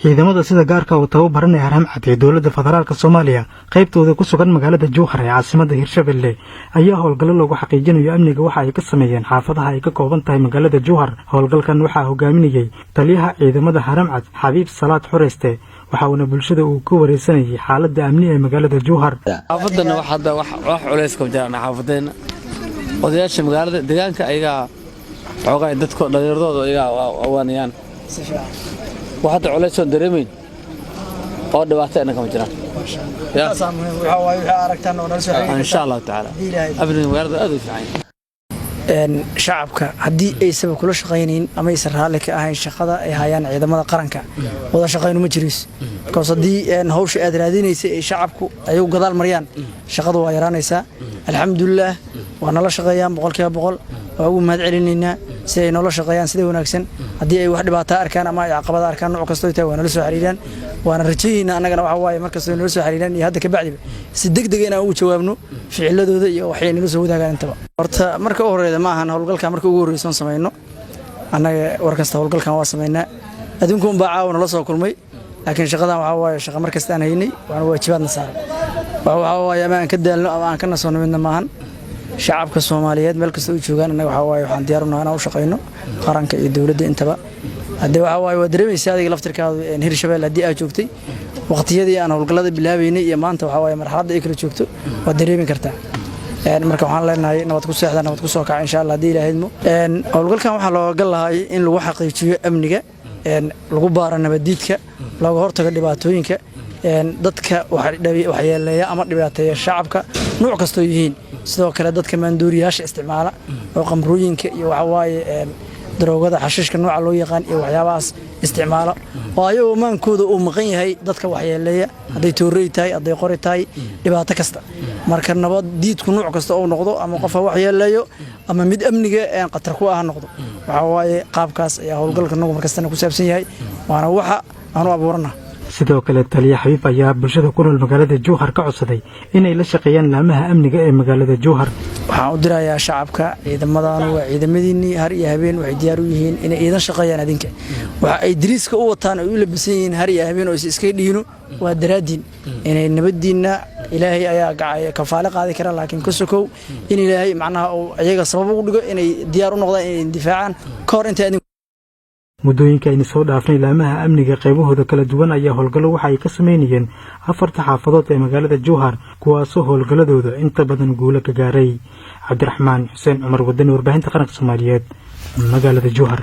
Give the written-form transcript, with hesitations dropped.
Ciidamada sida gaarka u tababaran ee Haramcad ee dowladda federaalka Soomaaliya, qaybtooda ku sugan magaalada Jowhar ee caasimada Hirshabelle, ayaa howlgallo lagu xaqiijinayo amniga waxa ay ka sameeyeen xaafadaha ay ka kooban tahay magaalada Jowhar. Howlgalkan waxaa hogaaminayey taliyaha ciidamada Haramcad, Xabiib Salaad Xureyste, waxa uuna bulshada uu ka wareysanayay xaaladda amni ee magaalada Jowhar. Xaafadana wax hadda wax culays kama jiraan. Xaafadeena odayaasha magaalada deegaanka ayagaa xoogaa dadko dhallinyaradooda ayagaa awaanayaan. Wax hadda culays oon dareemayn oo dhibaato ina kama jiraan, insha Allahu tacaala. Amniga magaalada aad u fiican. Shacabka haddii aysaba kula shaqaynayn ama aysan raalli ka ahayn shaqada ay hayaan ciidamada qaranka, wada shaqaynu ma jirayso, because haddii hawsha aad raadinaysay ay shacabku ayagu gadaal mariyaan, shaqadu waa yaraanaysaa. Alxamdulilaah, waa nala shaqeeyaan 100%. Waa ugu mahad celinaynaa si ay noola shaqeeyaan sida wanaagsan. Haddii ay wax dhibaataa arkaan ama ay caqabada arkaan, nooc kastoo tahay, waa nala soo xiriiraan. Waana rajaynaa annagana waxa waaye markastoo nala soo xiriiraan iyo hadda kabacdiba si deg dega inaan ugu jawaabno ficiladooda iyo waxay nala soo wadaagaan intaba. Horta marka u horeyda ma ahan howlgalka marka ugu horreysoon samayno. Annaga war kasta howlgalkan waa samaynaa. Adduunka unbaa caawa nala soo kulmay, laakiin shaqadan waxaa waaye shaqa mar kasta aan haynay, waana waajibaadna saaran. Waxaa waaye ama aan ka daalno ama aan ka nasoonno midna maahan. Shacabka Soomaaliyeed meel kasta u joogaan, annaga waxaa waaye waxaan diyaar u nahay inaan u shaqayno qaranka iyo dowladda intaba. Haddee waxaa waaye waa dareemaysaa adiga laftirkaadu Hirshabelle haddii aad joogtay waqtiyadii aan howlgallada bilaabaynay iyo maanta, waxaa waaye marxaladda ay kala joogto waad dareemi kartaa. Marka waxaan leenahay nabad ku seexda, nabad ku soo kaca, insha Allah, haddii Ilaahay idmo. Howlgalkan waxaa looga gal lahay in lagu xaqiijiyo amniga, lagu baaro nabadiidka, looga hortago dhibaatooyinka dadka waxyeeleeya ama dhibaateeya shacabka nuuc kastoo yihiin. Sidoo kale dadka maanduuriyaasha isticmaala oo qamrooyinka iyo waxawaaye daroogada xashiishka nooca loo yaqaan iyo waxyaabahaas isticmaalo oo ayagoo maankooda uu maqan yahay dadka waxyeeleeya, hadday toorey tahay, hadday qori tahay, dhibaato kasta. Marka nabad diidku nuuc kasta uu noqdo, ama qof ha waxyeeleeyo ama mid amniga khatar ku ah noqdo, waxaa waaye qaabkaas ayaa howlgalka nagu markastana ku saabsan yahay, waana waxa aanu abuurana. Sidoo kale taliya Xabiib ayaa bulshada ku nool magaalada Jowhar ka codsaday inay la shaqeeyaan laamaha amniga ee magaalada Jowhar. Waxaan u dirayaa shacabka, ciidamadanu waa ciidamadiinnii. Har iyo habeen waxay diyaar u yihiin inay iidan shaqeeyaan adinka. Waxa ay dariiska u wataan ay u labisan yihiin har iyo habeen oo is iskaga dhiino waa daraaddiin inay nabaddiinna. Ilaahay ayaa kafaale qaadi kara, laakiin ka sokow in Ilaahay macnaha uu iyaga sabab ugu dhigo inay diyaar u noqdaan inay difaacaan ka hor inta Muddooyinka aynu soo dhaafnay, laamaha amniga qaybahooda kala duwan ayaa howlgallo waxa ay ka sameynayeen afarta xaafadood ee magaalada Jowhar, kuwaasoo howlgalladooda inta badan guulo ka gaaray. Cabdiraxmaan Xuseen Cumar Wadani, warbaahinta qaranka Soomaaliyeed, magaalada Jowhar.